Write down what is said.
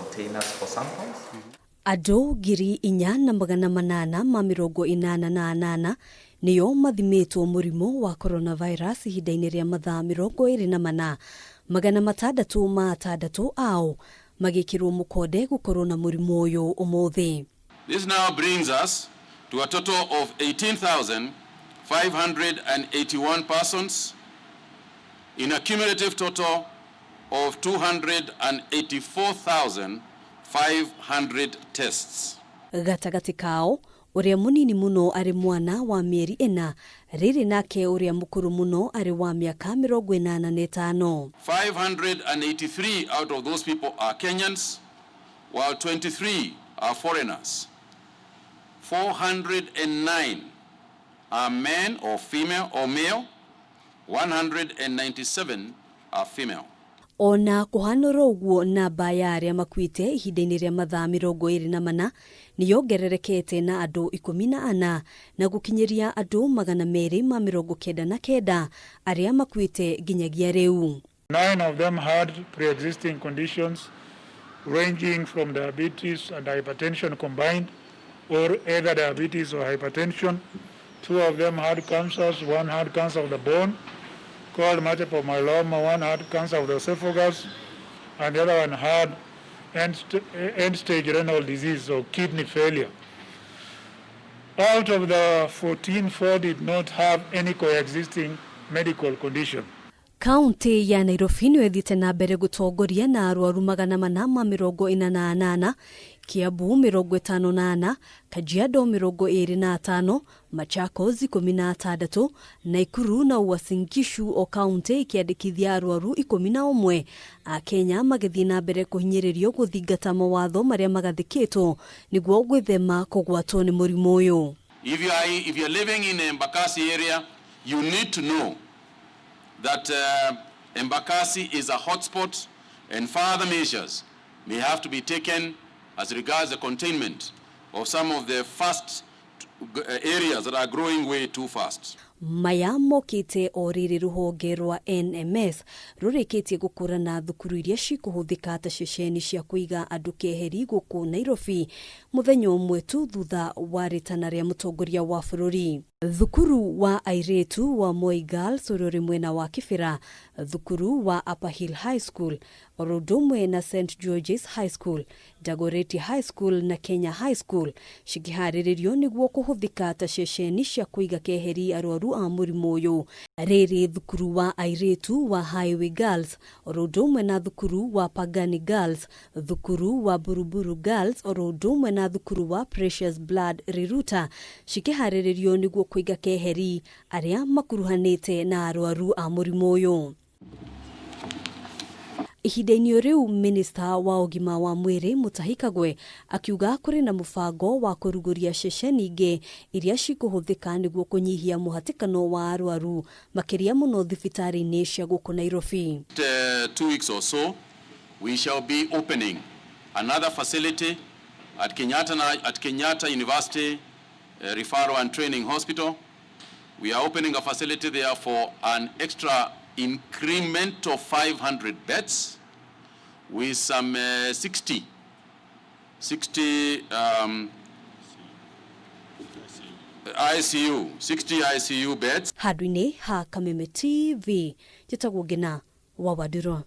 containers for samples. Andũ 4888 nĩo mathimĩtwo mũrimũ wa coronavirus ihinda-inĩ rĩa mathaa 24, 606 ao magĩkĩrwo mũkonde gũkorwo na mũrimũ ũyũ ũmũthĩ. This now brings us to a total of 18,581 persons in a cumulative total of 284,500 tests. Gatagatĩ kao, ũrĩa mũnini mũno arĩ mwana wa mĩeri 4, rĩrĩ nake ũrĩa mũkũrũ mũno arĩ wa mĩaka 85. 583 out of those people are Kenyans, while 23 are foreigners. 409 are men or female or male, 197 are female. Ona kũhana oro ũguo, namba ya arĩa makuĩte ihinda-inĩ rĩa mathaa 24 nĩ yongererekete na andũ 14 na gũkinyĩria andũ 299 arĩa makuĩte nginyagia rĩu. 9 of them had pre-existing conditions ranging from diabetes and hypertension combined, or either diabetes or hypertension. 2 of them had cancers. 1 had cancer of the bone called multiple myeloma, 1 had cancer of the esophagus, and the other one had end-stage renal disease or kidney failure. Out of the 14, 4 did not have any coexisting medical condition. Kaunti ya Nairobi nĩyo ĩthiĩte na mbere gũtongoria na arwaru 448, Kiambu 54, Kajiado 25, Machakos 16, Nakuru na Uasin Gishu o kaunti ikĩandĩkithia arwaru 11. Akenya magĩthiĩ na mbere kũhinyĩrĩrio gũthingata mawatho marĩa magathĩkĩtwo nĩguo gwĩthema kũgwatwo nĩ mũrimũ ũyũ. If you are living in Embakasi area, you need to know that Embakasi is a hotspot and further measures may have to be taken as regards the containment of some of the fast areas that are growing way too fast. Maya mokĩte o rĩrĩ rũhonge rwa NMS rũrĩkĩtie gũkũrana thukuru iria cikũhũthĩka ta ceceni cia kũiga andũ keheri gũkũ Nairobi mũthenya ũmwe tu thutha wa rĩtana rĩa mũtongoria wa bũrũri. Thukuru wa airĩtu wa Moi Girls ũrĩa ũrĩ mwena wa Kibera, thukuru wa Upper Hill High School oro ũndũ ũmwe na St George's High School, Dagoretti High School na Kenya High School cikĩharĩrĩrio nĩguo kũhũthĩka ta ceceni cia kũiga keheri arwaru a mũrimũ ũyũ. Rĩrĩ thukuru wa airĩtu wa Highway Girls oro ũndũ ũmwe na thukuru wa Pagani Girls, thukuru wa Buruburu Girls oro ũndũ ũmwe na thukuru wa Precious Blood Riruta cikĩharĩrĩrio nĩguo kũiga keheri arĩa makuruhanĩte na arwaru a mũrimũ ũyũ. Ihinda-inĩ rĩu, Minista wa ũgima wa mwĩrĩ Mutahi Kagwe akiuga kũrĩ na mũbango wa kũrugũria ceceni ingĩ iria cikũhũthĩka nĩguo kũnyihia mũhatĩkano wa arwaru makĩria mũno thibitarĩ-inĩ cia gũkũ Nairobi. 2 weeks or so, we shall be opening another facility at Kenyatta University Referral and Training Hospital. We are opening a facility there for an extra increment of 500 beds with some 60, ICU, 60 ICU beds. Handũ-inĩ ha Kameme TV, njĩtagwo Ngina wa Wandirwa.